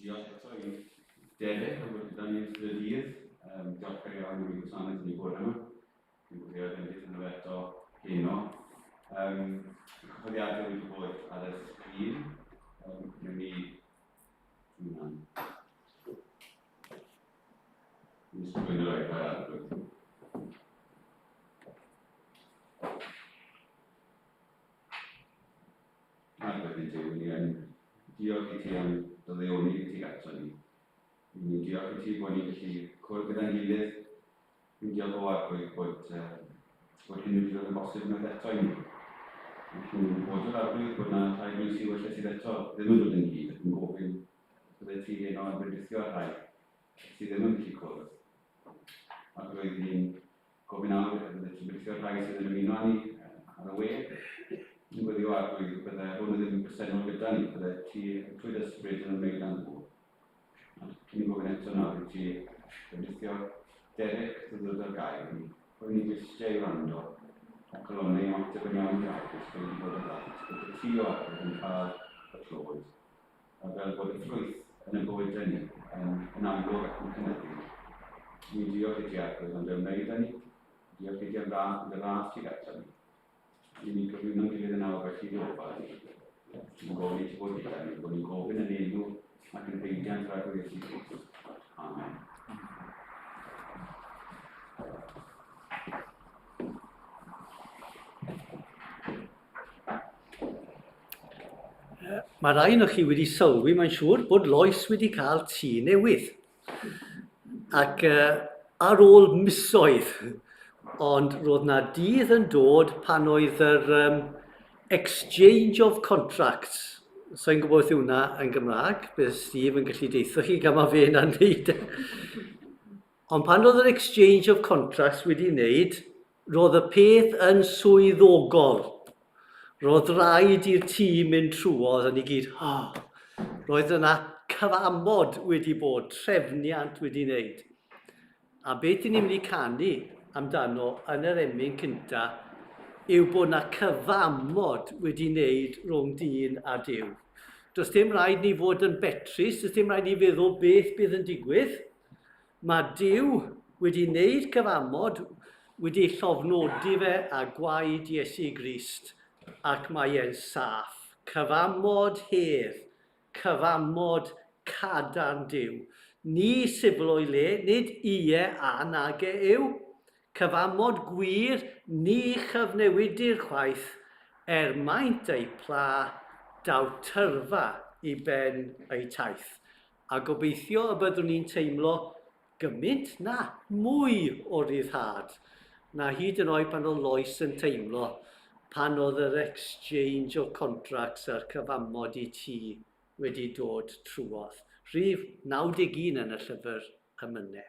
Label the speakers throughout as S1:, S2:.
S1: Diolch eto i Derek am fod gyda ni yn ystod y dydd. Diolch yn iawn am ei gwasanaeth yn ei bore yma. Dwi'n gobeithio bendith yno fe eto heno. Y cyhoeddiadau wedi bod ar y sgrin. Newn ni... Hwnna'n... Dwi'n sgwyn yr iPad ar y Arglwydd ein Duw, ni yn diolch i ti am dy ddeoni i ti ato ni. Ni'n diolch i ti bod ni'n gallu cwrdd gyda'n gilydd. Ni'n diolch o Arglwydd bod, bod hyn wedi dod yn bosib unwaith eto i ni. Ni'n gwybod o'r Arglwydd bod yna rhai eglwysi well sydd eto ddim yn dod ynghyd ac yn gofyn bydde ti heno yn bendithio ar rhai sydd ddim yn gallu cwrdd. Arglwydd, ni'n Gofyn awr y byddet ti'n bendithio'r rhai sydd yn ymuno â ni ar y we. Yn gweddio Arglwydd y bydde hwn ddim yn bresennol gyda ni, bydde ti trwy dy ysbryd yn ymwneud â nhw. A cyn i gofyn eto nawr i ti bendithio Derek drwy ddod â'r gair i ni. Rhoi ni glustiau i wrando a colonnau i ymateb yn iawn i'r air sydd wedi bod yn ddant, bod y ti o Arglwydd yn cael y clod a fel bod y ffrwyth yn y bywydau ni yn, yn amlwg ac yn cynyddu. Ni'n diolch i ti Arglwydd am dy ymwneud â ni, diolch i ti am ras, dy ras tuag ato ni. I ni gyflwyno'n gilydd yn awr felly i ofal ni. Ni'n gofyn i ti fod gyda ni, bod ni'n gofyn yn enw ac yn haeddiant yr Arglwydd Iesu Grist. Amen.
S2: Mae rhai ohonoch chi wedi sylwi, mae'n siŵr, bod Lois wedi cael tŷ newydd. Ac uh, ar ôl misoedd, ond roedd na dydd yn dod pan oedd yr um, exchange of contracts. Sa'n gwybod beth yw hwnna yn Gymraeg, bydd Steve yn gallu deitho chi gan mae fe yna'n neud. E. Ond pan oedd yr exchange of contracts wedi wneud, Roedd y peth yn swyddogol. Roedd rhaid i'r tîm mynd trwodd a ni gyd, oh. Roedd yna cyfamod wedi bod, trefniant wedi wneud. A beth ni'n mynd i canu amdano yn yr emyn cynta yw bod yna cyfamod wedi wneud rhwng dyn a Duw. Does dim rhaid ni fod yn betrus, does dim rhaid ni feddwl beth bydd yn digwydd. Mae Duw wedi wneud cyfamod, wedi llofnodi fe â gwaed Iesu Grist, ac mae e'n saff. Cyfamod hedd, cyfamod cadarn Duw. Ni sifl o'i le, nid ie a nage yw. Cyfamod gwir, ni chyfnewidir chwaith, er maint eu pla, daw tyrfa i ben eu taith. A gobeithio y byddwn ni'n teimlo gymaint, na, mwy o ryddhad na hyd yn oed pan oedd Lois yn teimlo pan oedd yr exchange o contracts a'r cyfamod i ti wedi dod trwodd. Rhif 91 yn y llyfr Emynau.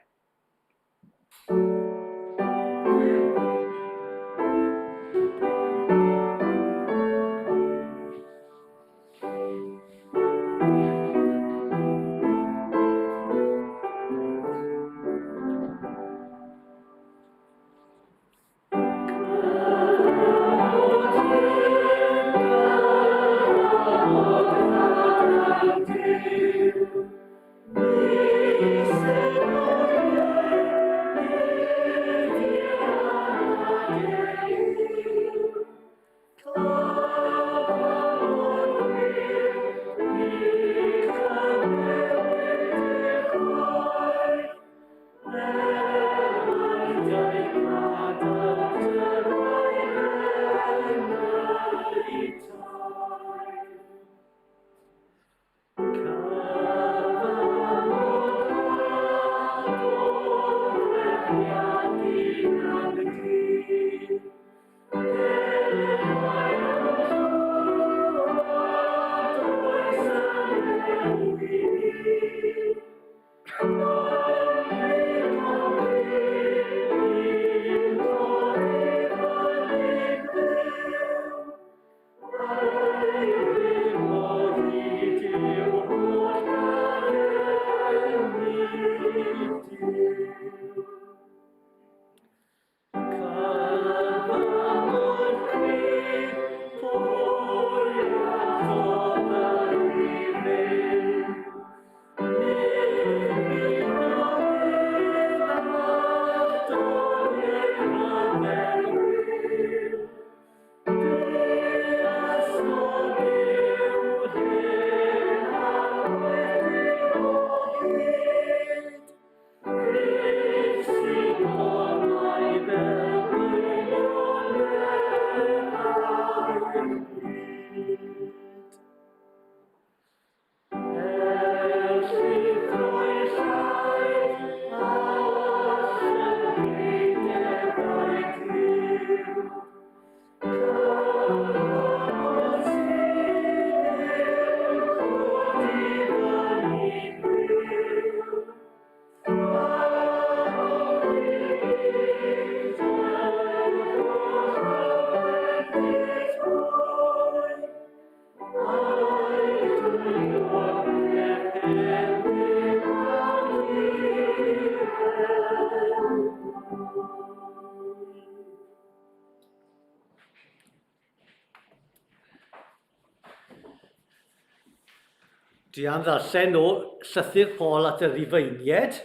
S2: Dwi am ddarllen o llythyr Paul at y Rufeiniaid,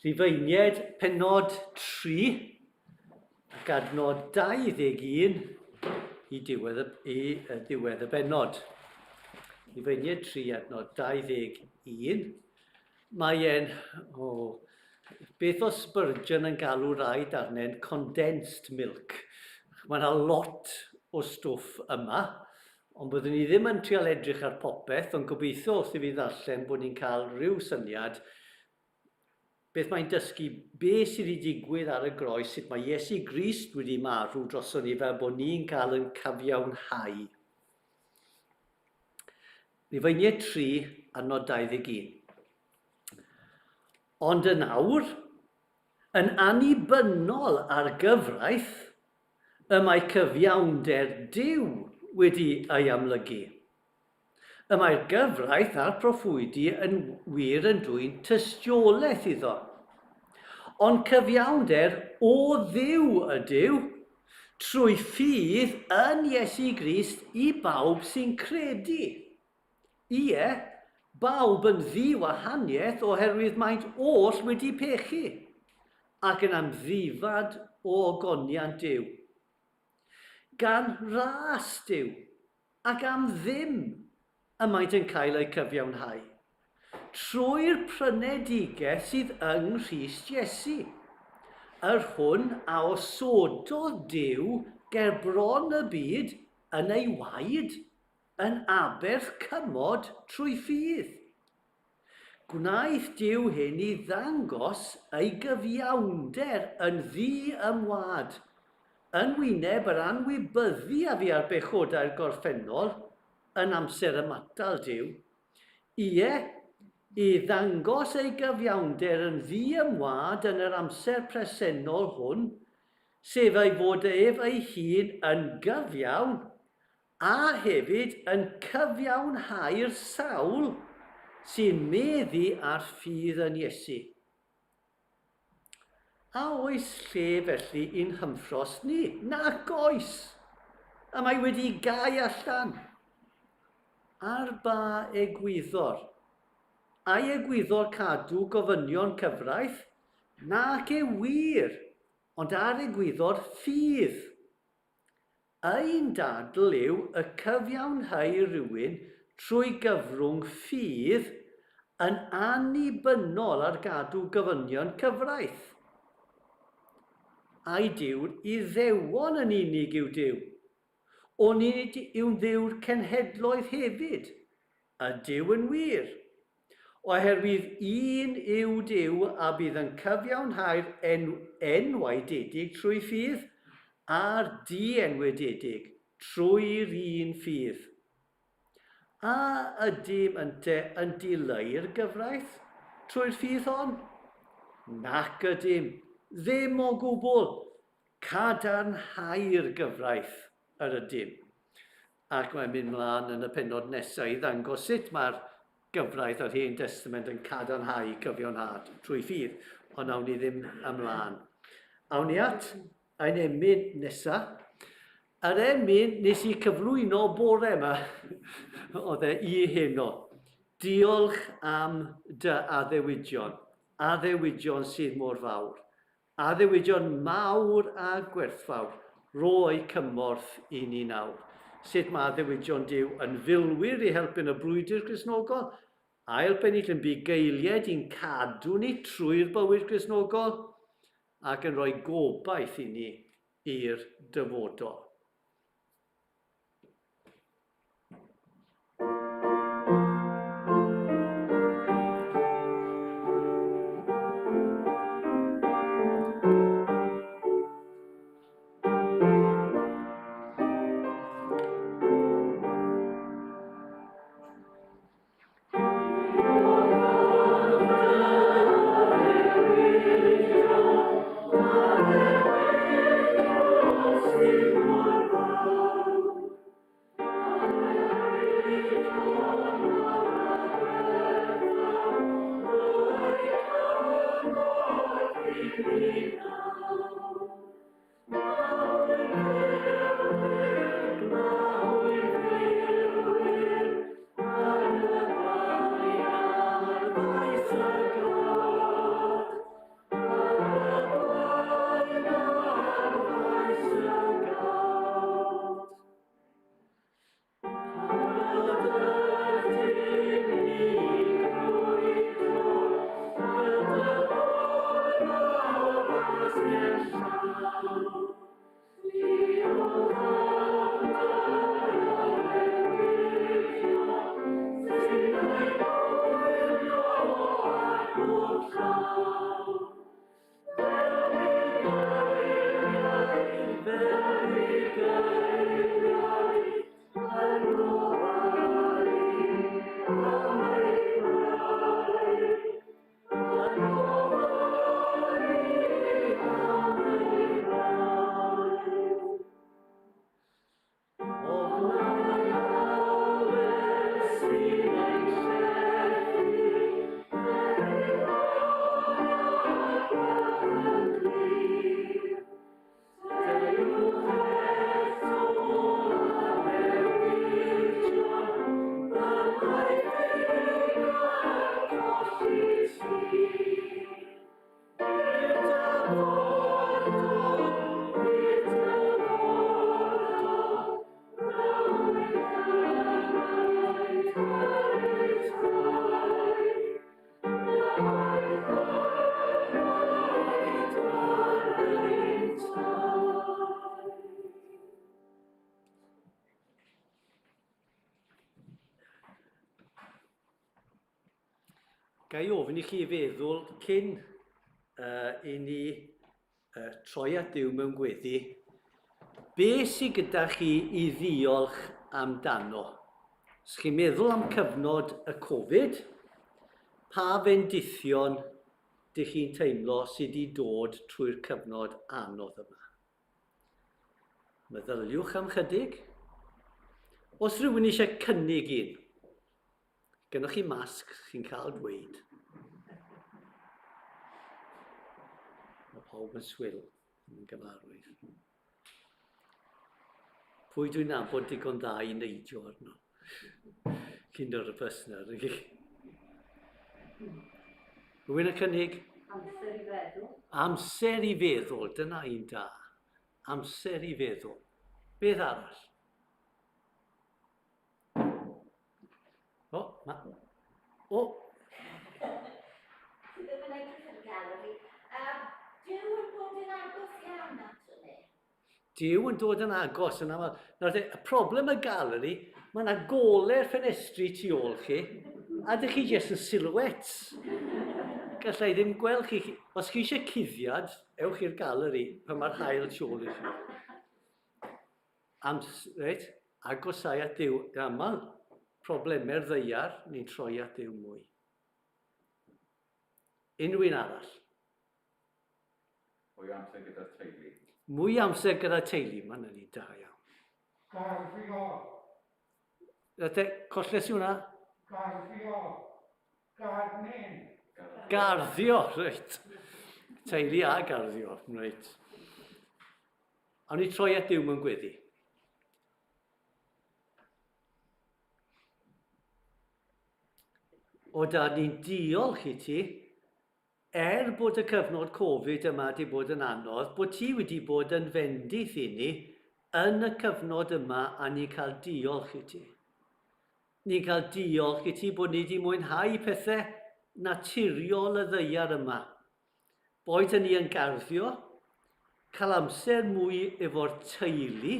S2: Rhufeiniaid pennod 3 ac adnod 21 i diwedd y, i ddiwedd y bennod. Rhufeiniaid 3 adnod 21. Mae e'n, o, beth o Spurgeon yn galw rai darnau'n condensed milk. Mae yna lot o stwff yma, ond byddwn ni ddim yn trial edrych ar popeth, ond gobeithio wrth i fi ddarllen bod ni'n cael rhyw syniad beth mae'n dysgu, be sydd wedi digwydd ar y groes, sut mae Iesu Grist wedi marw droson ni fel bod ni'n cael yn cyfiawnhau. Rufeiniaid 3, adnod 21. Ond yn awr, yn annibynnol ar gyfraith, y mae cyfiawnder Duw wedi ei amlygu. Y mae'r gyfraith a'r proffwydi yn wir yn dwyn tystiolaeth iddo. Ond cyfiawnder o Dduw ydyw, trwy ffydd yn Iesu Grist i bawb sy'n credu. Ie, bawb yn ddi-wahaniaeth oherwydd maent oll wedi pechu, ac yn amddifad o ogoniant Duw. Gan ras Duw, ac am ddim, y maent yn cael eu cyfiawnhau, trwy'r prynedigaeth sydd yng Nghrist Iesu, yr hwn a osododd Duw ger bron y byd yn ei waed, yn aberth cymod trwy ffydd. Gwnaeth Duw hyn i ddangos ei gyfiawnder yn ddi-ymwâd, yn wyneb yr anwybyddu a fu ar bechodau'r gorffennol yn amser ymatal Duw, ie, i ddangos ei gyfiawnder yn ddi-ymwâd yn yr amser presennol hwn, sef ei fod ef ei hun yn gyfiawn a hefyd yn cyfiawnhau'r sawl sy'n meddu ar ffydd yn Iesu. A oes lle felly i'n hymffrost ni? Nac oes! Y mae wedi gau allan. Ar ba egwyddor? Ai egwyddor cadw gofynion cyfraith? Nac e wir, ond ar egwyddor ffydd. Ein dadl yw y cyfiawnheir rhywun trwy gyfrwng ffydd yn annibynnol ar gadw gofynion cyfraith. Ai Duw'r Iddewon yn unig yw Duw? Onid yw'n Dduw'r cenhedloedd hefyd? Ydyw yn wir. Oherwydd un yw Duw a bydd yn cyfiawnhau'r enwaededig trwy ffydd, a'r dienwededig trwy'r un ffydd. A ydym ynte yn dileu'r gyfraith trwy'r ffydd hon? Nac ydym, ddim o gwbl! Cadarnhau'r gyfraith yr ydym. Ac mae'n mynd mlaen yn y pennod nesaf i ddangos sut mae'r gyfraith a'r Hen Destament yn cadarnhau cyfiawnhad trwy ffydd, ond awn ni ddim ymlaen. Awn ni at ein emyn nesaf. Yr emyn nes i cyflwyno bore yma, oedd e i heno. Diolch am dy addewidion, addewidion sydd mor fawr. Addewidion mawr a gwerthfawr, rho eu cymorth i ni nawr. Sut mae addewidion Duw yn filwyr i helpu yn y brwydr Gristnogol? Ail bennill yn bugeiliaid i'n cadw ni trwy'r bywyd Gristnogol ac yn rhoi gobaith i ni i'r dyfodol. Ga i ofyn i chi feddwl cyn uh, i ni uh, troi at Duw mewn gweddi, be sydd gyda chi i ddiolch amdano? Os chi'n meddwl am cyfnod y Covid, pa fendithion dych chi'n teimlo sydd wedi dod trwy'r cyfnod anodd yma? Meddyliwch am chydig. Os rhywun eisiau cynnig un, Gennoch chi masg, chi'n cael dweud. Mae pawb yn swil, yn gyfarwydd. Pwy dwi'n nabod digon dda i neidio arno? Chi'n nervous na, rydych chi? Rwy'n y cynnig?
S3: Amser i feddwl.
S2: Amser i feddwl, dyna un da. Amser i feddwl. Beth arall? O, ma... O!
S4: Ti ddim yn edrych ar y galeri. Um, Duw yn bod yn agos iawn ato ni.
S2: Duw yn dod yn agos yn aml. Nawr te, y problem y galeri, mae yna gole'r ffenestri tu ôl chi, a dych chi jyst yn silhouettes. Gallai ddim gweld chi. Os chi eisiau cuddiad, ewch i'r galeri pan mae'r haul tu ôl i chi. Ams, reit, agosau at Dduw. Yn aml, problemau'r ddaear, ni'n troi at Dduw mwy. Unrhyw un arall?
S1: Mwy o amser gyda'r teulu.
S2: Mwy o amser gyda'r teulu, mae'n hynny da iawn.
S5: Garddio.
S2: Reit, colles i hwnna?
S5: Garddio. Gardening.
S2: Garddio, reit. Teulu a garddio, reit. Awn ni troi at Duw mewn gweddi. O dad, ni'n diolch i ti, er bod y cyfnod Covid yma wedi bod yn anodd, bod ti wedi bod yn fendith i ni yn y cyfnod yma a ni'n cael diolch i ti. Ni'n cael diolch i ti bod ni wedi mwynhau pethau naturiol y ddaear yma. Boed hynny yn garddio, cael amser mwy efo'r teulu,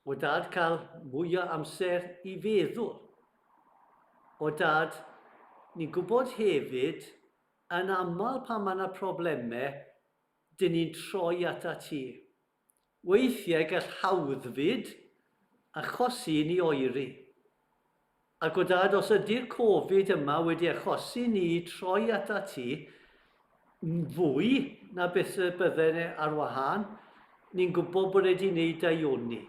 S2: o dad cael mwy o amser i feddwl. O dad, ni'n gwybod hefyd, yn aml pan mae yna problemau, dyn ni'n troi atat ti. Weithiau gall hawddfyd achosi i ni oeri. Ac o dad, os ydy'r Covid yma wedi achosi ni troi atat ti fwy na beth y bydden e ar wahân, ni'n gwybod bod e wedi wneud daioni.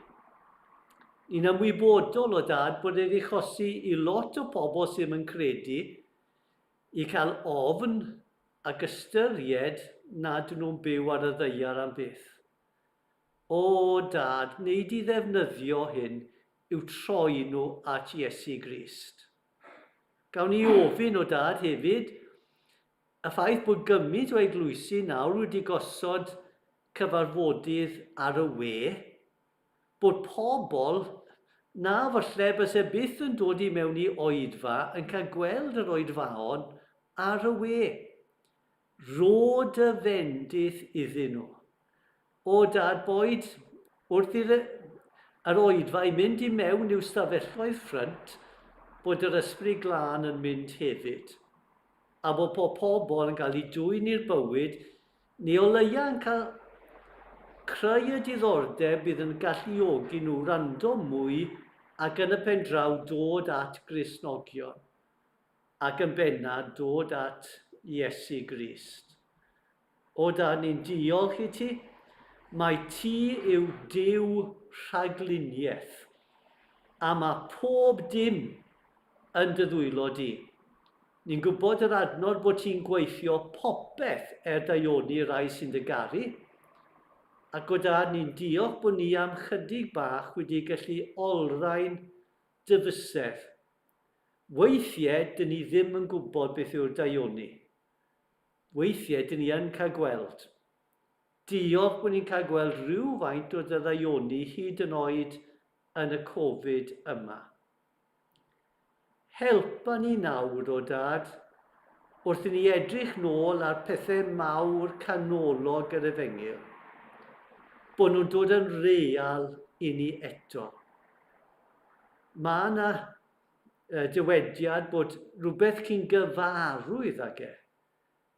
S2: Ni'n ymwybodol o dad bod e wedi achosi i lot o pobl sydd yn credu i cael ofn ac ystyried nad nhw'n byw ar y ddaear am byth. O, Dad, wnei di ddefnyddio hyn i'w troi nhw at Iesu Grist. Gawn ni ofyn, o Dad, hefyd, y ffaith bod gymaint o eglwysi nawr wedi gosod cyfarfodydd ar y we, bod pobl na falle byse byth yn dod i mewn i oedfa yn cael gweld yr oedfaon ar y we. Rho dy fendith iddyn nhw. O dad, boed wrth i'r yr oedfa i mynd i mewn i'w stafelloedd ffrynt, bod yr Ysbryd Glân yn mynd hefyd. A bod pob pobl yn cael eu dwyn i'r bywyd Neu o leia yn cael creu y diddordeb bydd yn galluogi nhw wrando mwy ac yn y pendraw dod at Gristnogion, ac yn benna dod at Iesu Grist. O Dad, ni'n diolch i ti, mai ti yw Duw rhagluniaeth, a mae pob dim yn dy ddwylo di. Ni'n gwybod yr adnod bod ti'n gweithio popeth er daioni rai sy'n dy garu, ac o dad ni'n diolch bod ni am chydig bach wedi gallu olrhain dy fysedd. Weithiau dyn ni ddim yn gwybod beth yw'r daioni. Weithiau dyn ni yn cael gweld. Diolch bod ni'n cael gweld rhywfaint o dy ddaioni hyd yn oed yn y Covid yma. Helpa ni nawr, o Dad, wrth i ni edrych nôl ar pethau mawr canolog yr Efengyl, bod nhw'n dod yn real i ni eto. Mae yna dywediad bod rhywbeth chi'n gyfarwydd ag e,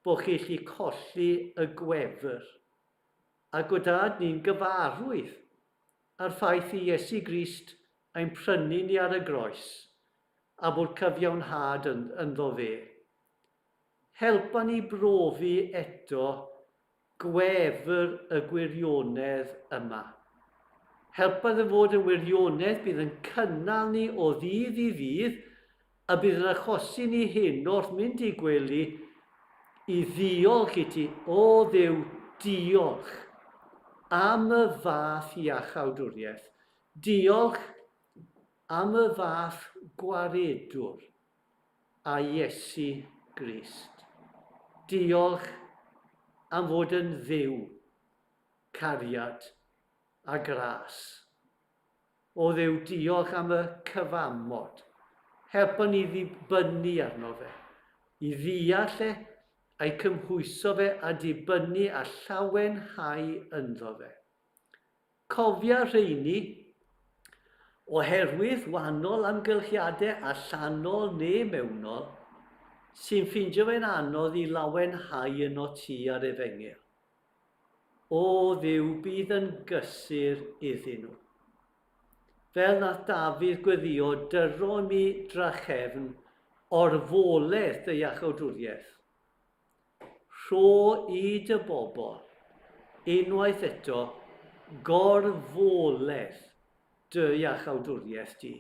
S2: bod chi'n gallu colli y gwefr. Ac o dad ni'n gyfarwydd â'r ffaith i Iesu Grist ein prynu ni ar y groes a bod cyfiawnhad yn, ynddo fe. Helpa ni brofi eto gwefr y gwirionedd yma. Helpa iddo fod yn wirionedd bydd yn cynnal ni o ddydd i ddydd a bydd yn achosi ni hyn wrth mynd i gwely i ddiolch i ti, o Dduw, diolch am y fath iachawdwriaeth. Diolch am y fath gwaredwr a Iesu Grist. Diolch am fod yn Dduw cariad a gras. O Dduw, diolch am y cyfamod. Helpa ni ddibynnu arno fe, i ddeall e, a'i cymhwyso fe a dibynnu a llawenhau ynddo fe. Cofia rheini, oherwydd wahanol amgylchiadau allanol neu mewnol, sy'n ffeindio fe'n anodd i lawenhau yno ti a'r efengyl. O Dduw, bydd yn gysur iddyn nhw. Fel nath Dafydd gweddio, dyro i mi drachefn orfoledd dy iachawdwriaeth. Rho i dy bobl, unwaith eto, gorfoledd dy iachawdwriaeth di.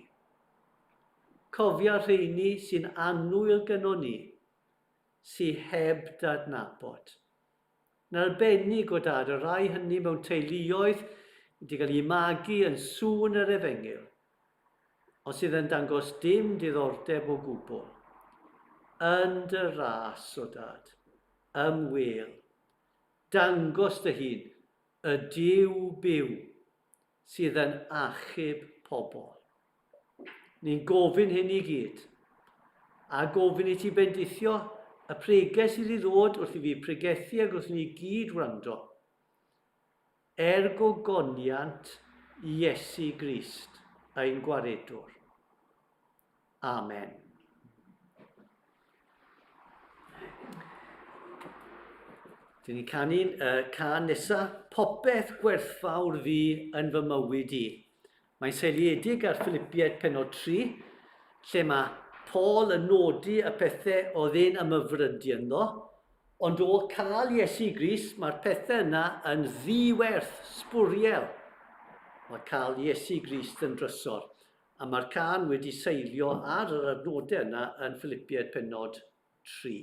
S2: Cofia rheini sy'n annwyl gynnon ni, sy heb d'adnabod. Yn arbennig o dad y rhai hynny mewn teuluoedd wedi cael eu magu yn sŵn yr efengyl, ond sydd yn dangos dim diddordeb o gwbl. Yn dy ras, o dad, ymwêl. Dangos dy hun, y Duw byw, sydd yn achub pobl. Ni'n gofyn hyn i gyd. A gofyn i ti bendithio y preges sydd i ddod wrth i fi pregethu ac wrth i ni gyd wrando. Er gogoniant Iesu Grist, ein Gwaredwr. Amen. Dyn ni'n canu'n cân nesaf, Popeth gwerthfawr fi yn fy mywyd i. Mae'n seiliedig ar Philipiaid penod 3, lle mae Paul yn nodi y pethau oedd e'n ymhyfrydu ynddo, ond o cael Iesu Grist, mae'r pethau yna yn ddi-werth, sbwriel. Mae cael Iesu Grist yn drysor. A mae'r cân wedi seilio ar yr adnodau yna yn Philipiaid pennod 3.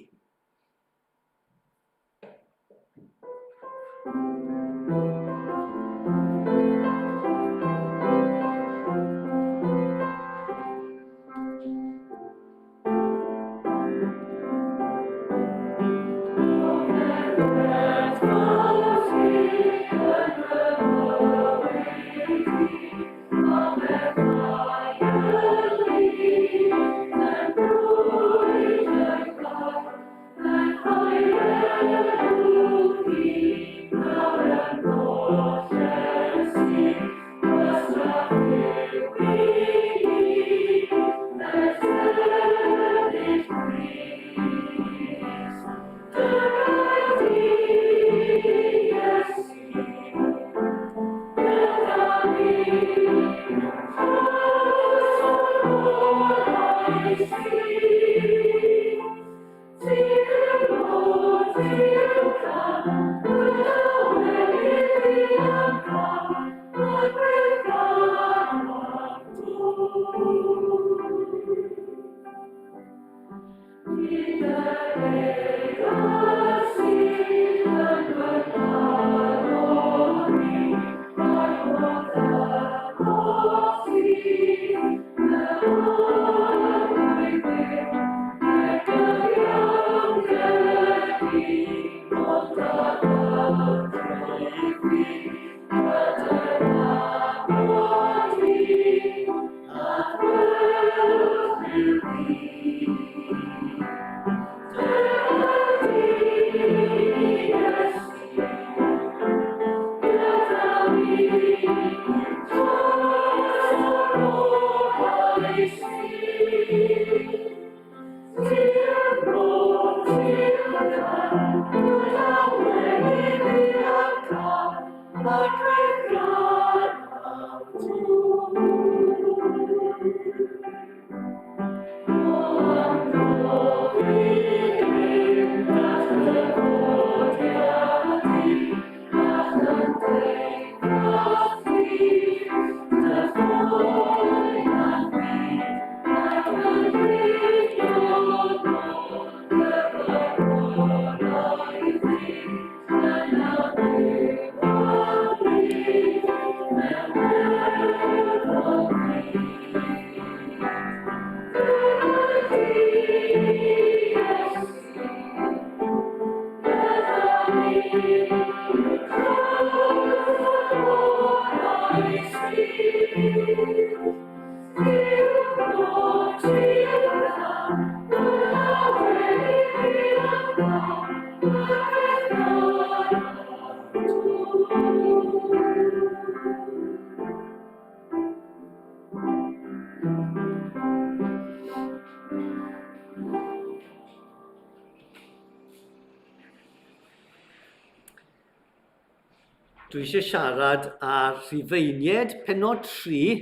S2: Dwi eisiau siarad ar Rhufeiniaid penod 3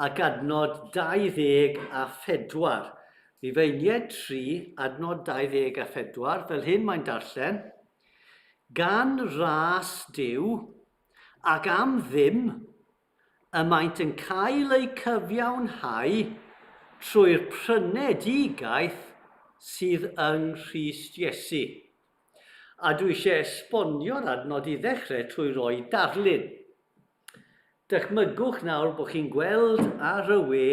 S2: ac adnod 24. Rhufeiniaid 3, adnod 24, fel hyn mae'n darllen, Gan ras Duw ac am ddim y maent yn cael eu cyfiawnhau trwy'r prynedigaeth sydd yng Nghrist Iesu. A dwi eisiau esbonio'r adnod i ddechrau trwy roi darlun. Dychmygwch nawr bod chi'n gweld ar y we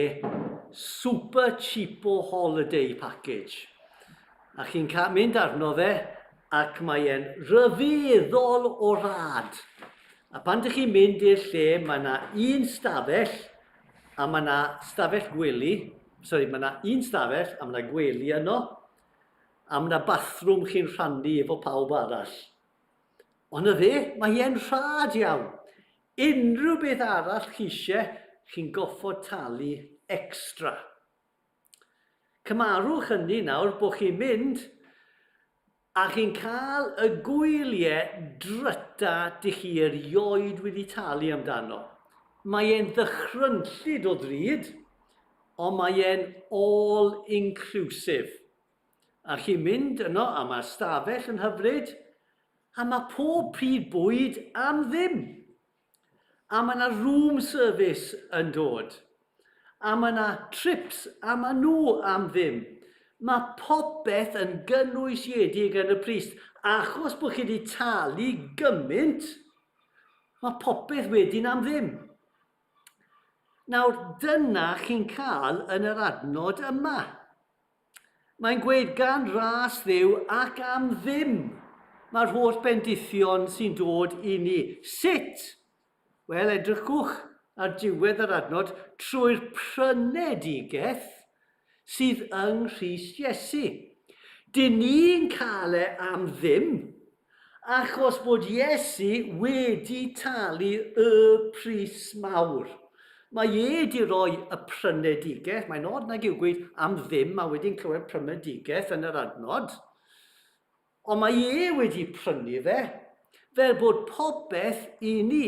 S2: super cheapo holiday package. A chi'n mynd arno fe ac mae e'n rhyfeddol o rad. A pan dych chi'n mynd i'r lle mae yna un stafell a mae yna stafell gwely, sorry, mae yna un stafell a mae yna gwely yno, A ma' 'na bathrwm chi'n rhannu efo pawb arall. Ond na fe, mae e'n rhad iawn. Unrhyw beth arall chi eisiau, chi'n goffod talu extra. Cymarwch hynny nawr bod chi'n mynd a chi'n cael y gwyliau dryta dych chi erioed wedi talu amdano. Mae e'n ddychrynllyd o ddrud, ond mae e'n all inclusive. A chi'n mynd yno a mae'r stafell yn hyfryd, a mae pob pryd bwyd am ddim. A mae yna room service yn dod. A mae yna trips a mae nhw am ddim. Mae popeth yn gynwysiedig yn y pris. Achos bod chi wedi talu gymaint, mae popeth wedyn am ddim. Nawr, dyna chi'n cael yn yr adnod yma. Mae'n gweud gan ras Dduw ac am ddim mae'r holl bendithion sy'n dod i ni. Sut? Wel, edrychwch ar diwedd yr adnod trwy'r prynedigaeth sydd yng Nghrist Iesu. Dyn ni'n cael e am ddim, achos bod Iesu wedi talu y pris mawr. Mae e wedi rhoi y prynedigaeth, mae'n od nag yw gweud am ddim a wedyn clywed prynedigaeth yn yr adnod. Ond mae e wedi prynu fe, fel bod popeth i ni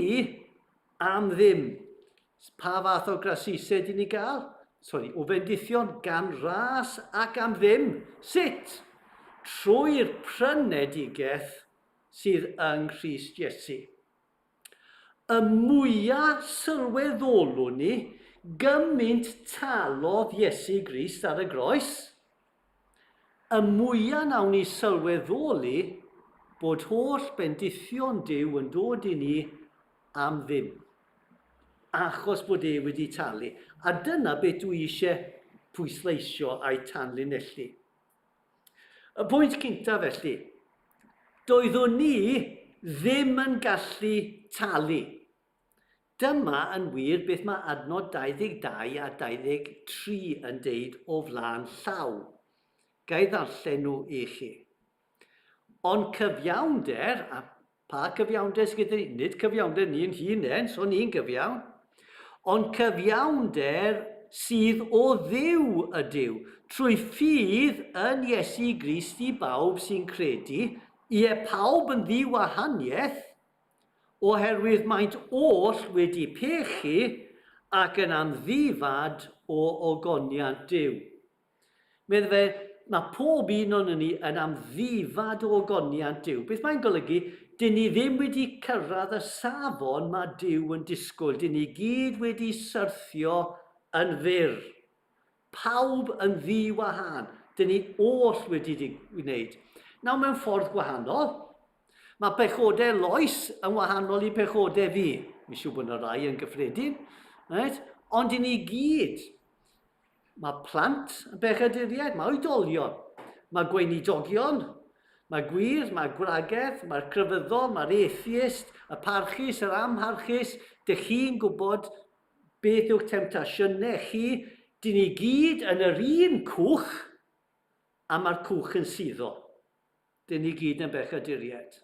S2: am ddim. Pa fath o grasisau dyn ni gael? Sorry, o fendithion gan ras ac am ddim. Sut? Trwy'r prynedigaeth sydd yng Nghrist Iesu. Y mwyaf sylweddolwn ni gymaint talodd Iesu Grist ar y groes, y mwyaf nawn ni sylweddoli bod holl bendithion Duw yn dod i ni am ddim, achos bod e wedi talu. A dyna beth dwi eisiau pwysleisio a'i tanlinellu. Y pwynt cyntaf felly, doeddwn ni ddim yn gallu talu. Dyma yn wir beth mae adnod 22 a 23 yn deud o flaen llaw. Ga i ddarllen nhw i chi. Ond cyfiawnder, a Pa cyfiawnder sydd gyda ni? Nid cyfiawnder ni'n hunain, so ni'n gyfiawn. Ond cyfiawnder sydd o Dduw ydyw, trwy ffydd yn Iesu Grist i bawb sy'n credu, ie pawb yn ddiwahaniaeth, oherwydd maent oll wedi pechu ac yn amddifad o ogoniant Duw. Medde fe, mae pob un o'n ni yn amddifad o ogoniant Duw. Beth mae'n golygu? Dyn ni ddim wedi cyrraedd y safon mae Duw yn disgwyl. Dyn ni gyd wedi syrthio yn fyr. Pawb yn ddi-wahân. Dyn ni oll wedi gwneud. Nawr, mewn ffordd gwahanol, mae pechodau Lois yn wahanol i pechodau fi. Mi'n siŵr bod yna rai yn gyffredin. Right? Ond dyn ni gyd Mae plant yn bechaduriaid, mae oedolion, mae gweinidogion, mae gwir, mae gwragedd, mae'r crefyddol, mae'r atheist, y parchus, yr amharchus. Dych chi'n gwybod Beth yw'ch temtasiynau chi? Dyn ni gyd yn yr un cwch, a mae'r cwch yn suddo. Dyn ni gyd yn bechaduriaid.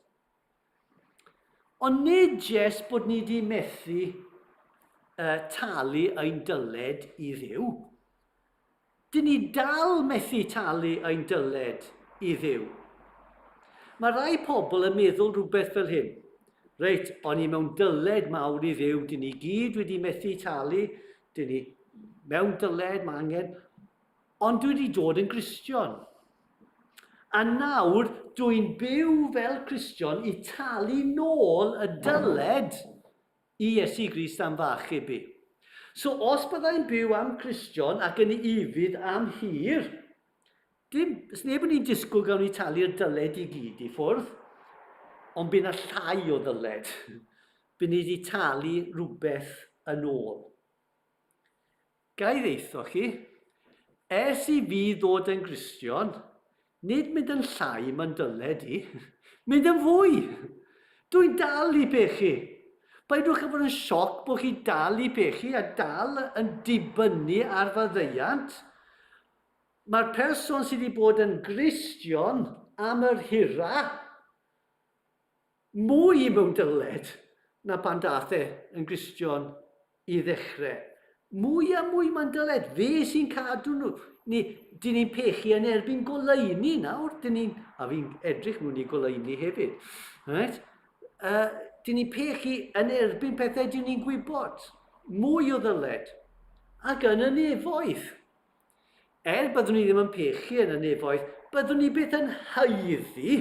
S2: Ond nid jest bod ni wedi methu uh, talu ein dyled i Dduw. Dyn ni dal methu talu ein dyled i Dduw. Mae rhai pobl yn meddwl rhywbeth fel hyn. Reit, o'n i mewn dyled mawr i Dduw, dyn ni gyd wedi methu talu, dyn ni mewn dyled, mae angen, ond dwi wedi dod yn Gristion. A nawr dwi'n byw fel Cristion i talu nôl y dyled i Iesu Grist am fy achub i. So os byddai'n byw am Cristion ac yn ufudd am hir, dim, sneb yn i'n disgwyl gawn ni talu'r dyled i gyd i ffwrdd, ond bydd na llai o ddyled. Bydd ni wedi talu rhywbeth yn ôl. Ga i ddeutho chi, ers i fi ddod yn Gristion, nid mynd yn llai ma'n dyled i, mynd yn fwy! Dwi'n dal i bechu. Paidwch â bod yn sioc bod chi dal i bechu a dal yn dibynnu ar faddeuant. Mae'r person sydd wedi bod yn Gristion am yr hira, mwy mewn dyled na pan dath e yn Gristion i ddechrau. Mwy a mwy mae'n dyled. Fe sy'n cadw nhw. Ni, dyn ni'n pechu yn erbyn goleuni nawr. Dyn ni'n, a fi'n edrych mewn i goleuni hefyd. Right? Uh, dyn ni'n pechu yn erbyn pethau dyn ni'n gwybod. Mwy o ddyled. Ac yn y nefoedd. Er byddwn ni ddim yn pechu yn y nefoedd, byddwn ni byth yn haeddu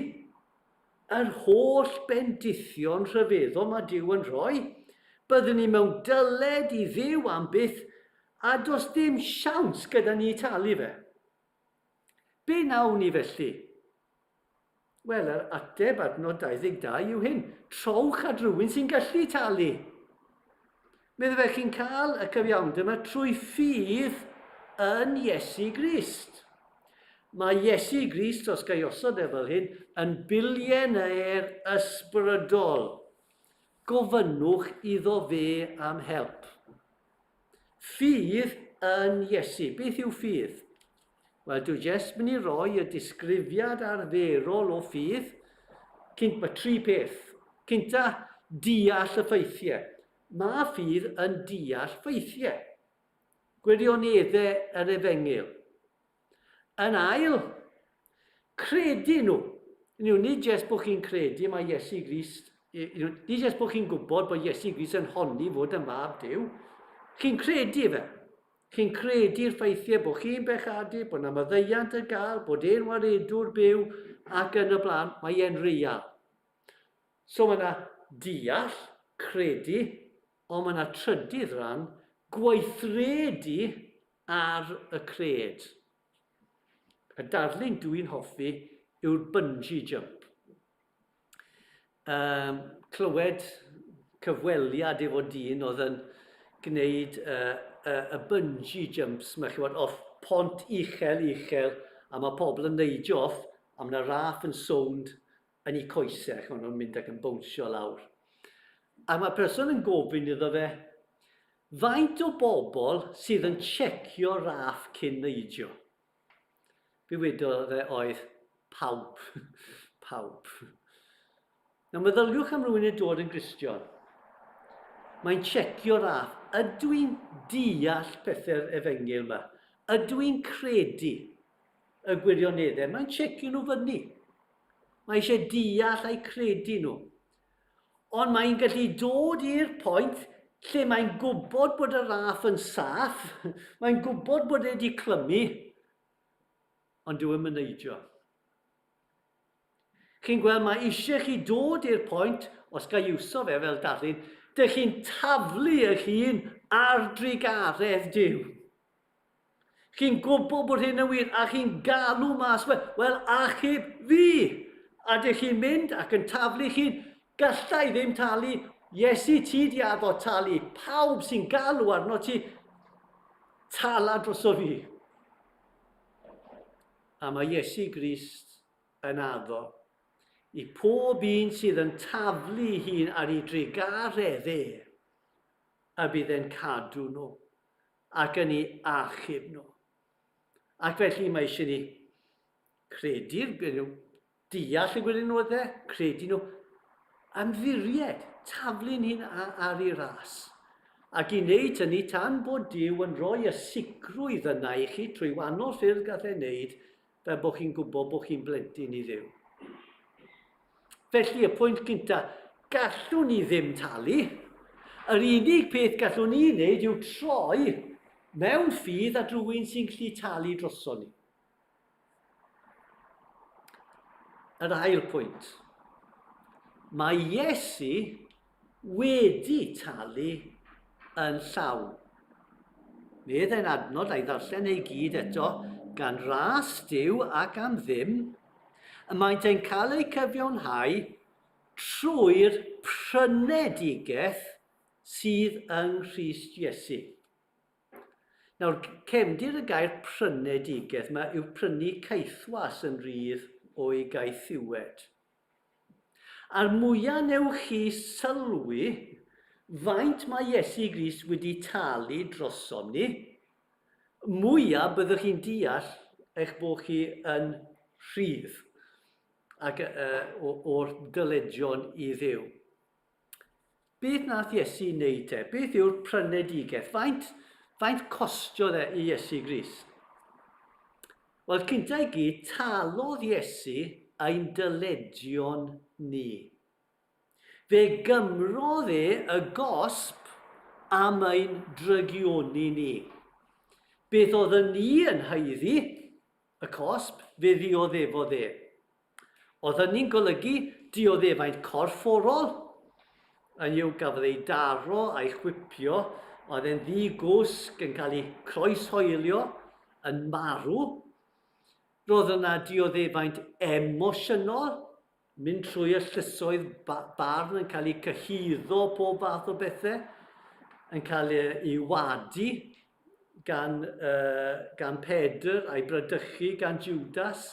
S2: Yr holl bendithion rhyfeddol mae Duw yn rhoi, byddwn ni mewn dyled i Dduw am byth a does dim siawns gyda ni talu fe. Be wnawn ni felly? Wel, yr ateb adnod 22 yw hyn, trowch at rywun sy'n gallu talu. Medde fe, chi'n cael y cyfiawnder yma trwy ffydd yn Iesu Grist. Mae Iesu Grist, os ga i osod e fel hyn, yn bilionaire ysbrydol. Gofynnwch iddo fe am help. Ffydd yn Iesu. Beth yw ffydd? Wel, dwi jest mynd i roi y disgrifiad arferol o ffydd. Cynt, mae tri peth. Cynta, deall y ffeithiau. Mae ffydd yn deall ffeithiau. Gwirioneddau yr efengyl. Yn ail, credu nhw. Nhw, nid jest bod chi'n credu mae Iesu Grist, nid jest bod chi'n gwybod bod Iesu Grist yn honni fod yn fab Duw. Chi'n credu fe. Chi'n credu'r ffeithiau bod chi'n bechadu, bod na maddeuant ar gael, bod e'n waredwr byw ac yn y blaen, mae e'n real. So mae yna deall, credu, ond mae yna trydydd ran, gweithredu ar y cred. Y darlun dwi'n hoffi yw'r bungee jump. Um, clywed cyfweliad efo dyn oedd yn gwneud uh, uh, y bungee jumps, mae chi'n off pont uchel uchel, a mae pobl yn neidio off, a mae yna raff yn sownd yn eu coesau, ac maen nhw'n mynd ac yn bownsio lawr. A mae person yn gofyn iddo fe, faint o bobl sydd yn checio raff cyn neidio? Be wedodd e oedd, pawb. Pawb. Nawr meddyliwch am rywun yn dod yn Gristion. Mae'n checio raff. Ydw i'n deall pethau'r efengyl yma? Ydw i'n credu y gwirioneddau? Mae'n checio nhw fyny. Mae eisiau deall a'u credu nhw. Ond mae'n gallu dod i'r pwynt lle mae'n gwybod bod y raff yn saff, mae'n gwybod bod e wedi clymu, ond dyw e'm yn neidio. Chi'n gweld, mae eisiau chi dod i'r pwynt, os ga i iwso fe fel darlun, dych chi'n taflu eich hun ar drugaredd Duw. Chi'n gwybod bod hyn yn wir, a chi'n galw mas, wel, wel achub fi! A dych chi'n mynd ac yn taflu chi'n, galla i ddim talu, Iesu ti di addo talu, pawb sy'n galw arno ti, tala droso fi. A mae Iesu Grist yn addo i pob un sydd yn taflu hun ar ei drugaredd e, a bydd e'n cadw nhw ac yn ei achub nhw. Ac felly mae eisiau ni credu'r, deall y gwirionedd, credu nhw, ymddiried, taflu'n hun ar ei ras. Ac i wneud hynny tan bod Duw yn rhoi y sicrwydd yna i chi trwy wahanol ffyrdd gall e wneud, fel bod chi'n gwybod bod chi'n blentyn i Dduw. Felly, y pwynt cynta, gallwn ni ddim talu. Yr unig peth gallwn ni wneud yw troi mewn ffydd at rhywun sy'n gallu talu droson ni. Yr ail pwynt. Mae Iesu wedi talu yn llawn. Medd e'n adnod a'i ddarllen ei gyd eto, gan ras Duw ac am ddim, y maent yn cael eu cyfiawnhau trwy'r prynedigaeth sydd yng Nghrist Iesu. Nawr, cefndir y gair prynedigaeth yma yw prynu caethwas yn rhydd o'i gaethiwed. A'r mwya newch chi sylwi faint mae Iesu Grist wedi talu drosom ni, mwya byddwch chi'n deall eich bod chi yn rhydd ac uh, o'r dyledion i Dduw. Beth nath Iesu wneud te? Beth yw'r prynedigaeth? Faint, faint costiodd e i Iesu Grist? Wel, cynta i gyd, talodd Iesu ein dyledion ni. Fe gymrodd e y gosb am ein drygioni ni. Beth oedd yn ni yn haeddu y cosb, fe ddioddefodd e. Oedd hynny'n golygu dioddefaint corfforol, hynny yw gafodd ei daro a'i chwipio, oedd e'n ddi-gwsg, yn cael ei croeshoelio, yn marw. Roedd yna dioddefaint emosiynol, mynd trwy y llysoedd barn yn cael eu cyhuddo pob fath o bethau, yn cael ei wadu gan, uh, gan Pedr a'i bradychu gan Judas,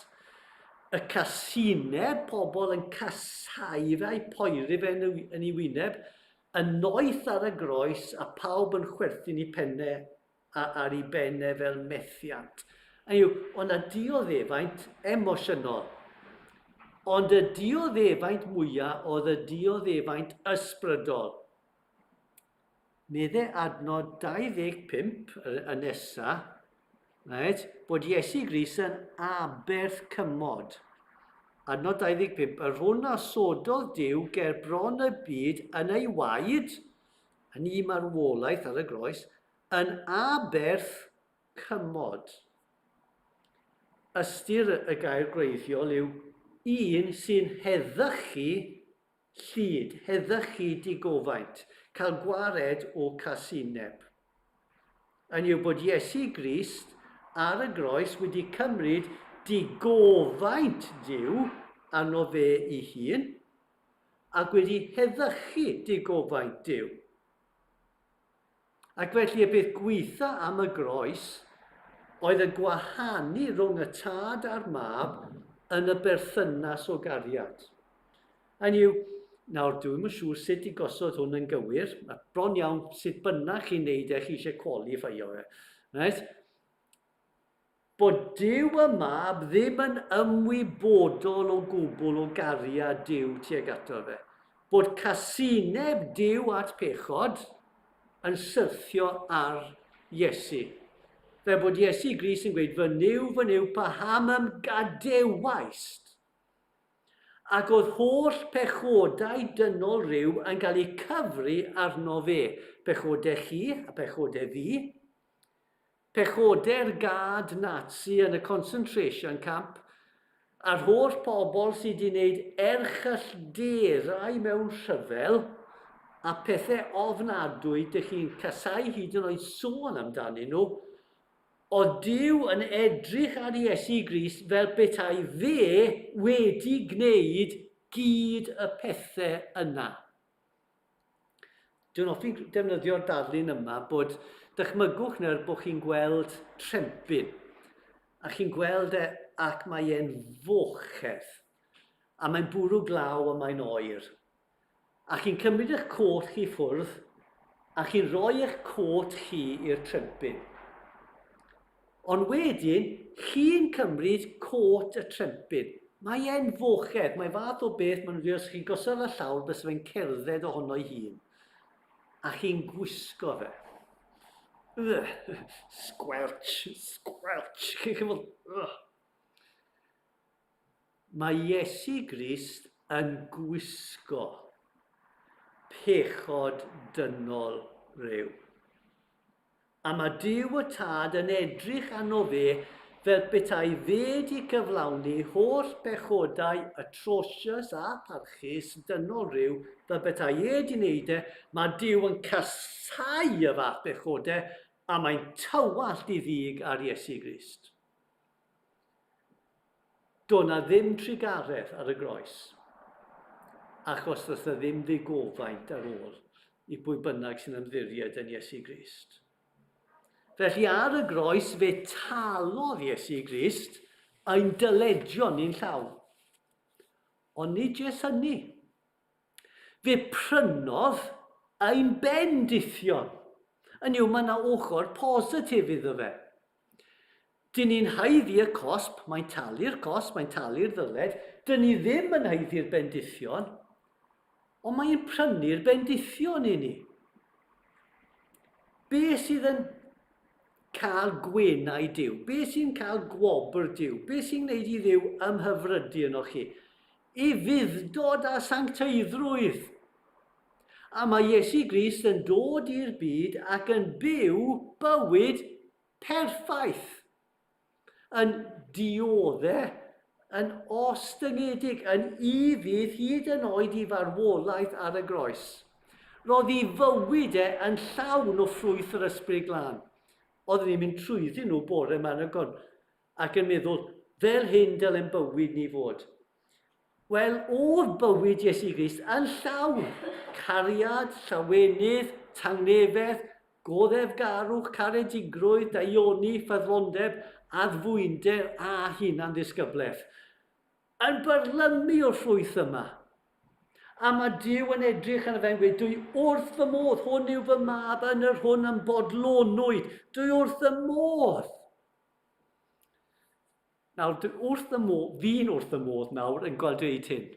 S2: y casineb, pobl yn casau fe a'i poeri fe yn, yn ei wyneb, y noeth ar y groes a pawb yn chwerthin i pennau ar ei bennau fel methiant. A yw, ond na dioddefaint emosiynol. Ond y dioddefaint mwyaf oedd y dioddefaint ysbrydol. Medde adnod 25, y nesa, right, bod Iesu Grist yn aberth cymod. Adnod 25, yr hwn a sododd Duw ger bron y byd yn ei waed, yn ei marwolaeth ar y groes, yn aberth cymod. Ystyr y gair gwreiddiol yw un sy'n heddychu Llid, heddychu digofaint, cael gwared o casineb. Yn yw bod Iesu Grist ar y groes wedi cymryd digofaint Duw arno fe ei hun, ac wedi heddychu digofaint Duw. Ac felly y peth gweitha am y groes oedd y gwahanu rhwng y tad a'r mab yn y berthynas o gariad. Hynny yw, nawr dwi'm yn siŵr sut i gosod hwn yn gywir, mae bron iawn sut bynnag chi'n neud e, chi eisiau qualifio fe. Right? Bod Duw y Mab ddim yn ymwybodol o gwbl o gariad Duw tuag ato fe. Bod casineb Duw at pechod yn syrthio ar Iesu. Fel bod Iesu Grist yn gweud, Fy Nuw, fy Nuw, paham ym gadewaist? Ac oedd holl pechodau dynol rhyw yn cael eu cyfri arno fe. Pechodau chi a pechodau fi. Pechodau'r gad Nazi yn y concentration camp, a'r holl pobl sydd wedi wneud erchyllderau mewn rhyfel, a pethau ofnadwy dych chi'n casau hyd yn oed sôn amdanyn nhw, oedd Duw yn edrych ar Iesu Grist fel petai fe wedi gwneud gyd y pethau yna. Dwi'n hoffi defnyddio'r darlun yma bod dychmygwch nawr bod chi'n gweld trempyn a chi'n gweld e ac mae e'n fochedd a mae'n bwrw glaw a mae'n oer a chi'n cymryd eich cot chi ffwrdd. A chi'n rhoi eich cot chi i'r trempyn. Ond wedyn, chi'n cymryd cot y trempyn. Mae e'n fochedd, mae fath o beth maen nhw'n dweud os chi'n gosod ar llawr byse fe'n cerdded ohono'i hun. A chi'n gwisgo fe. Ugh, squelch, squelch. Chi'n gwybod, ugh. Mae Iesu Grist yn gwisgo pechod dynol ryw. A mae Duw y Tad yn edrych arno fe fel petai fe 'di cyflawni holl bechodau atrocious a pharchus dynol ryw, fel petai e 'di wneud e, mae Duw yn casáu y fath bechodau a mae'n tywallt i ddig ar Iesu Grist. Do 'na ddim trugaredd ar y groes, achos does 'na ddim ddigofaint ar ôl i bwy bynnag sy'n ymddiried yn Iesu Grist. Felly ar y groes fe talodd Iesu Grist ein dyledion ni'n llawn. Ond nid jest hynny. Fe prynodd ein bendithion. Yn yw, mae yna ochr positif iddo fe. Dyn ni'n haeddu y cosb, mae'n talu'r cosb, mae'n talu'r ddyled. Dyn ni ddim yn haeddu'r bendithion, ond mae'n prynu'r bendithion i ni. Be sydd yn cael gwenau Duw? Be sy'n cael gwobr Duw? Be sy'n gwneud i Dduw ymhyfrydu yno chi? Ufudd-dod a sancteiddrwydd. A mae Iesu Grist yn dod i'r byd ac yn byw bywyd perffaith, yn diodde, yn ostyngedig, yn ufudd hyd yn oed i farwolaeth ar y groes. Roedd ei fywyd e yn llawn o ffrwyth yr Ysbryd Glân. Oeddwn ni'n mynd trwyddyn nhw bore yma yn y gon, ac yn meddwl, fel hyn dylem bywyd ni fod. Wel, oedd bywyd Iesu Grist yn llawn cariad, llawenydd, tangnefedd, goddefgarwch, caredigrwydd, daioni, ffyddlondeb, addfwynder a hunan-ddisgyblaeth. Yn byrlymu o'r ffrwyth yma. A mae Duw yn edrych arno fe'n gweud, dwi wrth fy modd, hwn yw fy mab yn yr hwn yn bodlonwyd, dwi wrth y modd. Nawr, dwi wrth y modd, fi'n wrth y modd nawr yn gweld dweud hyn.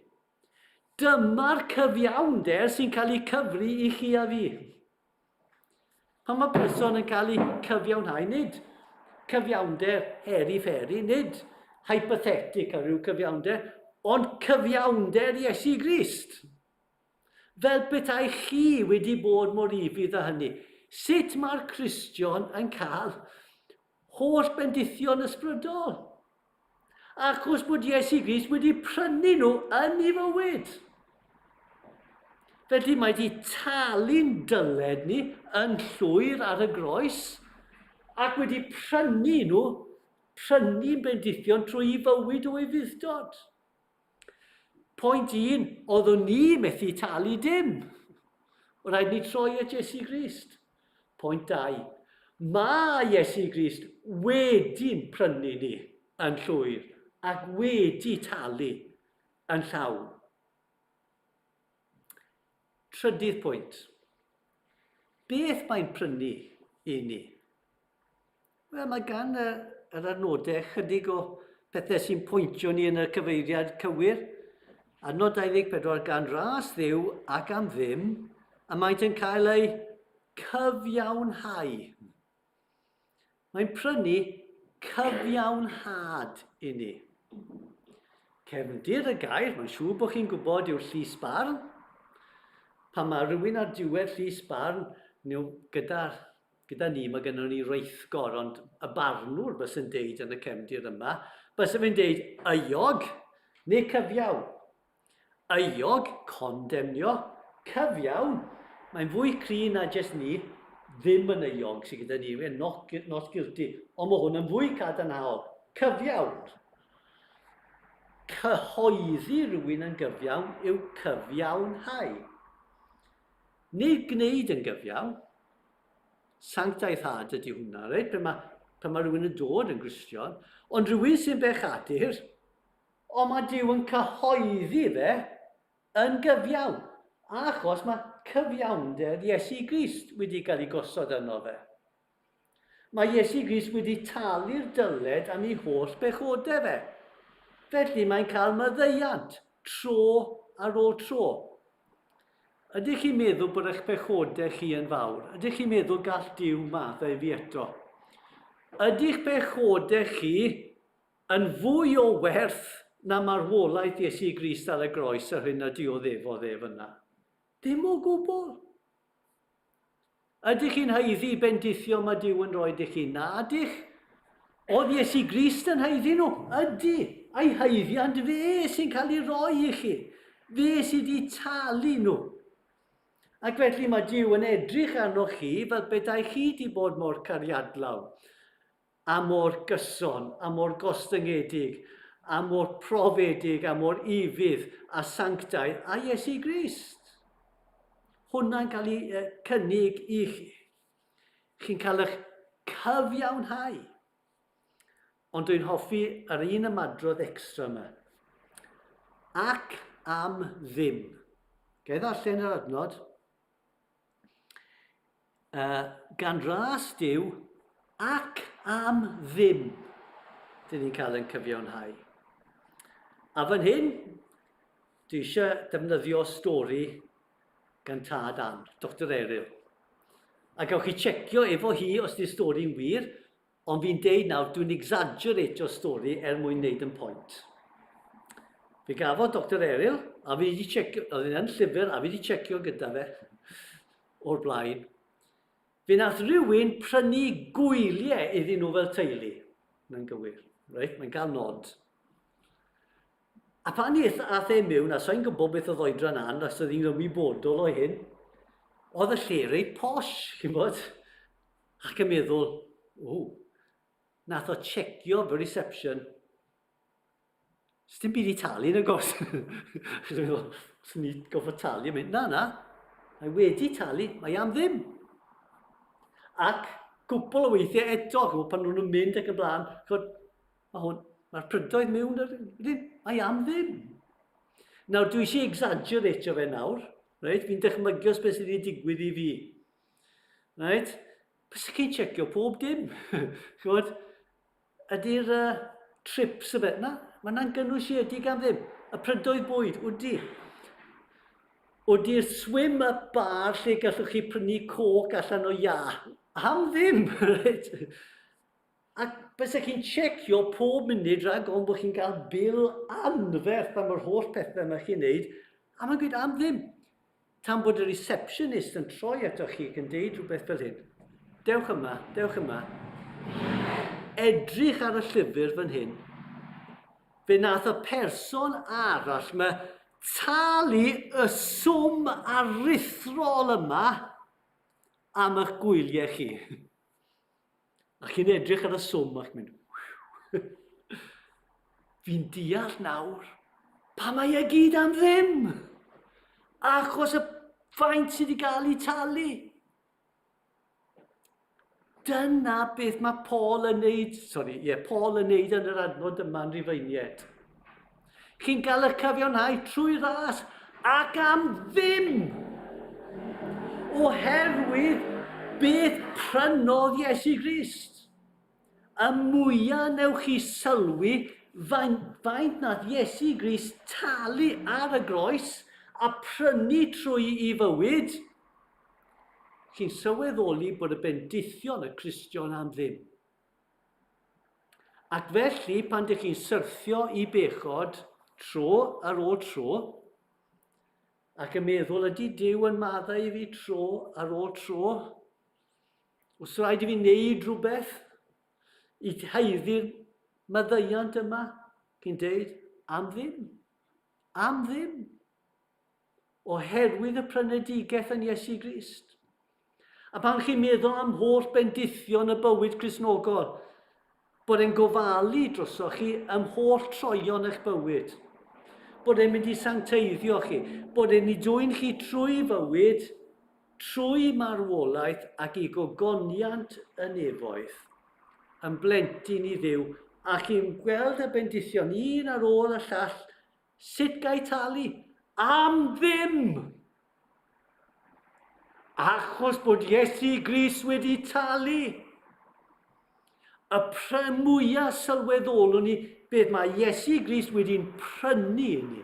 S2: Dyma'r cyfiawnder sy'n cael ei cyfri i chi a fi. Pan mae person yn cael ei cyfiawnhau, nid cyfiawnder heri-fferi, nid hypothetic ar ryw cyfiawnder, ond cyfiawnder Iesu Grist. Fel petai chi wedi bod mor ufudd â hynny. Sut mae'r Cristion yn cael holl bendithion ysbrydol? Achos bod Iesu Grist wedi prynu nhw yn ei fywyd. Felly mae wedi talu'n dyled ni yn llwyr ar y groes ac wedi prynu nhw, prynu'n bendithion trwy ei fywyd o ufudd-dod. Pwynt un, oeddwn ni methu talu dim. O rhaid ni troi at Iesu Grist. Pwynt 2, mae Iesu Grist wedi'n prynu ni yn llwyr ac wedi talu yn llawn. Trydydd pwynt. Beth mae'n prynu i ni? Wel, mae gan y, yr adnodau chydig o pethau sy'n pwyntio ni yn y cyfeiriad cywir. Adnod 24 gan ras Dduw ac am ddim, a maent yn cael eu cyfiawnhau. Mae'n prynu cyfiawnhad i ni. Cefndir y gair, mae'n siŵr bod chi'n gwybod, yw'r llys barn. Pan mae rhywun ar diwedd llys barn, nhw gyda'r Gyda ni, mae gynnon ni reithgor, ond y barnwr byse'n deud yn y cefndir yma, byse fe'n deud euog neu cyfiawn. Euog, condemnio, cyfiawn, mae'n fwy cry na jyst ni, ddim yn euog sydd gyda ni, we're not, not guilty, ond mae hwn yn fwy cadarnhaol, cyfiawn. Cyhoeddi rhywun yn gyfiawn yw cyfiawnhau. Nid gwneud yn gyfiawn. Sanctaiddhad ydy hwnna, reit? Pan mae, pan mae rhywun yn dod yn Gristion. Ond rhywun sy'n bechadur, ond mae Duw yn cyhoeddi fe yn gyfiawn. Achos mae cyfiawnder Iesu Grist wedi cael ei gosod yno fe. Mae Iesu Grist wedi talu'r dyled am ei holl bechodau fe. Felly mae'n cael maddeuant, tro ar ôl tro. Ydych chi'n meddwl bod eich pechodau chi yn fawr? Ydych chi'n meddwl gall Duw maddau fi eto? Ydych pechodau chi yn fwy o werth na marwolaeth Iesu Grist ar y groes yr hyn a dioddefodd ef yna? Dim o gwbl. Ydych chi'n haeddu bendithio mae Duw yn rhoi i chi? Na ydych. Oedd Iesu Grist yn haeddu nhw? Ydy. A'i haeddiant fe sy'n cael ei roi i chi. Fe sydd wedi talu nhw. Ac felly mae Duw yn edrych arnoch chi fel petai chi wedi bod mor cariadlawn a mor gyson, a mor gostyngedig, a mor profedig, a mor ufudd, a sanctaidd, a Iesu Grist. Hwnna'n cael ei cynnig i chi. Chi'n cael eich cyfiawnhau. Ond dwi'n hoffi yr un ymadrodd extra yma. Ac am ddim. Ga i ddarllen yr adnod? Uh, gan ras Duw ac am ddim dyn ni'n cael ein cyfiawnhau. A fan hyn, dwi eisiau defnyddio stori gan tad Ann, Dr Eryl. A gawch chi checio efo hi os di'r stori'n wir, Ond fi'n deud nawr, dwi'n exaggeratio stori er mwyn neud yn point. Fe gafodd Doctor Eryl, a fi wedi checio, oedd yn llyfr, a fi wedi checio gyda fe o'r blaen. Fe nath rhywun prynu gwyliau iddyn nhw fel teulu. Mae'n gywir, reit? Mae'n cael nod. A pan aeth, ath e mewn, a sa'n gwybod beth oedd oedran Ann, os oedd hi'n ymwybodol o hyn, oedd y lle reit posh, chi'n bod? Ac yn meddwl, o, nath o checio fy reception. Sdim byd i talu yn y gos. Ac yn meddwl, swn i gofod talu. Mynd, na, na, mae wedi talu, mae am ddim. Ac gwbl o weithiau eto, chymod, pan nhw'n mynd ac yn blaen, chymod, mae hwn, mae'r prydoedd mewn, yr, mae am ddim. Nawr, dwi eisiau exaggeratio fe nawr, reit? Fi'n dychmygu os beth sydd wedi digwydd i fi. Right? Bysa chi'n checio pob dim. Chymod, ydy'r uh, trips y beth? Na, mae yna'n gynwysiedig am ddim. Y prydoedd bwyd, wdi. Wdi'r swim y bar lle gallwch chi prynu coc allan o ia. Am ddim, reit? Ac bysa chi'n checio pob munud rhag ofn bod chi'n cael bil anferth am yr holl pethau mae chi'n neud, a mae'n gweud am ddim. Tan bod y receptionist yn troi atoch chi ac yn deud rhywbeth fel hyn. Dewch yma, dewch yma. Edrych ar y llyfr fan hyn. Fe nath y person arall yma talu y swm aruthrol yma am eich gwyliau chi. A chi'n edrych ar y swm ac mynd, Fi'n deall nawr pa mae e gyd am ddim. Achos y faint sydd wedi gael ei talu. Dyna beth mae Paul yn neud, sorry, ie, yeah, Paul yn neud yn yr adnod yma yn Rufeiniaid. Chi'n cael eich cyfiawnhau trwy ras ac am ddim! Oherwydd beth prynodd Iesu Grist. Y mwyaf newch chi sylwi faint, faint nath Iesu Grist talu ar y groes a prynu trwy i fywyd, chi'n sylweddoli bod y bendithion y Cristion am ddim. Ac felly, pan dych chi'n syrthio i bechod tro ar ôl tro, ac yn meddwl, ydy Duw yn maddau i fi tro ar ôl tro? Os rhaid i fi wneud rhywbeth i haeddu'r maddeuant yma, chi'n deud, am ddim. Am ddim. Oherwydd y prynedigaeth yn Iesu Grist. A pan chi'n meddwl am holl bendithion y bywyd Cristnogol, bod e'n gofalu drosoch chi ym holl troion eich bywyd, bod e'n mynd i sancteiddio chi, bod e'n i dwyn chi trwy fywyd, trwy marwolaeth ac i gogoniant y nefoedd, yn blentyn i Dduw, a chi'n gweld y bendithion un ar ôl y llall, sut gai talu? Am ddim! Achos bod Iesu Grist wedi talu. Y mwyaf sylweddolwn ni beth mae Iesu Grist wedi'n prynu i ni,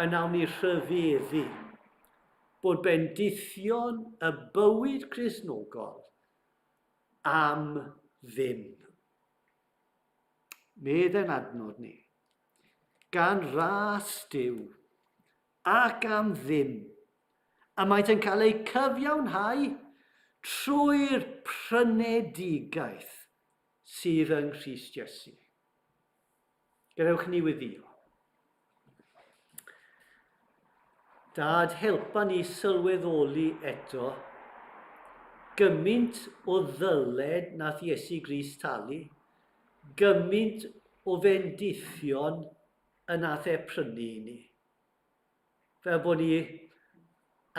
S2: yn awn ni rhyfeddu bod bendithion y bywyd Cristnogol am ddim. Medd yn adnod ni, gan ras Duw ac am ddim, a maent yn cael eu cyfiawnhau trwy'r prynedigaeth sydd yng Nghrist Iesu. Gadewch ni weddïo. Dad, helpa ni sylweddoli eto gymaint o ddyled nath Iesu Grist talu, gymaint o fendithion y nath e prynu i ni. Fel bod ni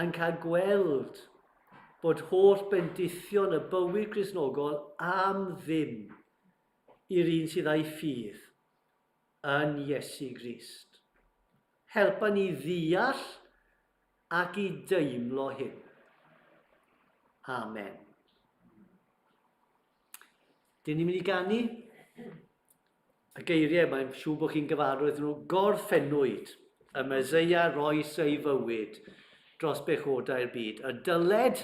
S2: yn cael gweld bod holl bendithion y bywyd Cristnogol am ddim i'r un sydd â'i ffydd yn Iesu Grist. Helpa ni ddeall ac i deimlo hyn. Amen. Dyn ni'n mynd i ganu y geiriau, mae'n siŵr bod chi'n gyfarwydd nhw, gorffennwyd y Meseia roes ei fywyd dros bechodau'r byd. Y dyled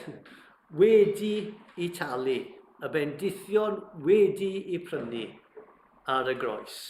S2: wedi i talu, y bendithion wedi i prynu ar y groes.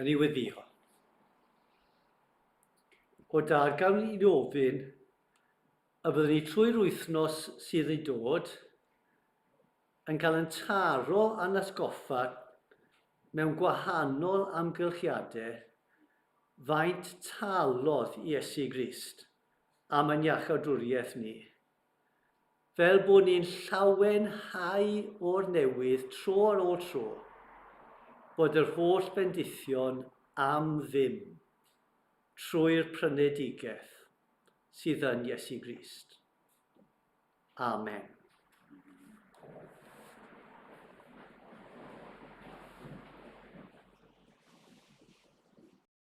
S2: Gan i weddio. O dad, gawn ni ofyn y byddwn ni trwy'r wythnos sydd yn dod yn cael yn taro a'n atgoffa mewn gwahanol amgylchiadau faint talodd Iesu Grist am ein iachawdwriaeth ni. Fel bod ni'n llawenhau o'r newydd tro ar ôl tro, bod yr holl bendithion am ddim trwy'r prynedigaeth sydd yn Iesu Grist. Amen.